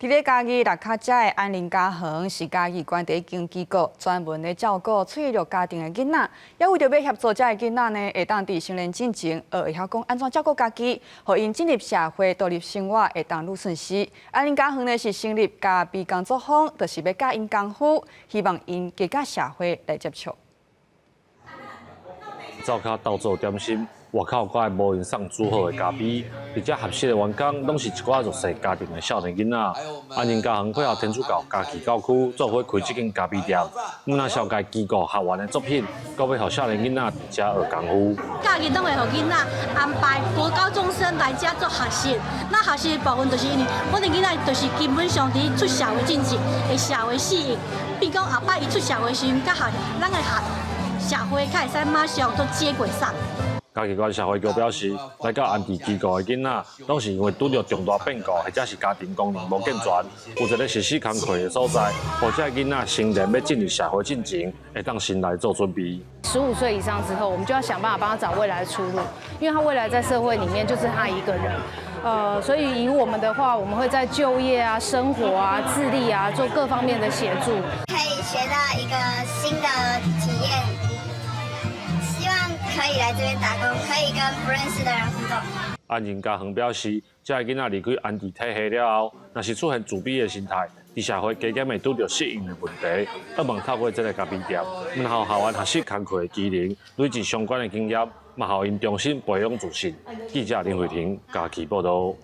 佇咧嘉義蚋卡遮的安寧家園是嘉義縣第一間機構，專門咧照顧脆弱家庭的囡仔，也為著欲協助遮的囡仔呢，會當佇成年進前學會曉講按怎照顧家己，予𪜶進入社會獨立生活會當愈順勢。安寧家園呢是成立咖啡工作坊，就是欲教𪜶功夫，希望𪜶加佮社會來接觸。灶跤鬥做點心，外口閣愛無閒送煮好的咖啡，佇遮學習的員工攏是一寡弱勢家庭的少年囡仔。安寧家園配合天主教嘉義教區做伙開這間咖啡店，毋但紹介機構學員的作品，閣欲予少年囡仔佇遮學功夫。教育攏會予囡仔安排國高中生來遮做學習。那學習的部分就是因為阮的囡仔就是基本上佇出社會進前會社會適應，比如講後擺伊出社會時陣，佮學咱的學社會較會使馬上做接軌上。嘉義縣社會局表示，來到安置機構的囡仔，攏是因為拄著重大變故，或者是家庭功能無健全，有一個實施工課的所在，予這囡仔成年欲進入社會進前，會當先來做準備。 15歲以上之後，我們就要想辦法幫他找未來的出路，因為他未來在社會裡面就是他一個人。所以以我們的話，我們會在就業啊、生活啊、自立啊，做各方面的協助。可以學到一個新的體驗。希望可以來這邊打工，可以跟不認識的人互動。安寧家園表示，這个囡仔離開安置體系了後，若是出現自卑的心態，佇社會加減會拄著適應的問題，希望透過這个咖啡店，毋但予學員學習工課的技能，累積相關的經驗，嘛予𪜶重新培養自信。記者林慧婷嘉義報道。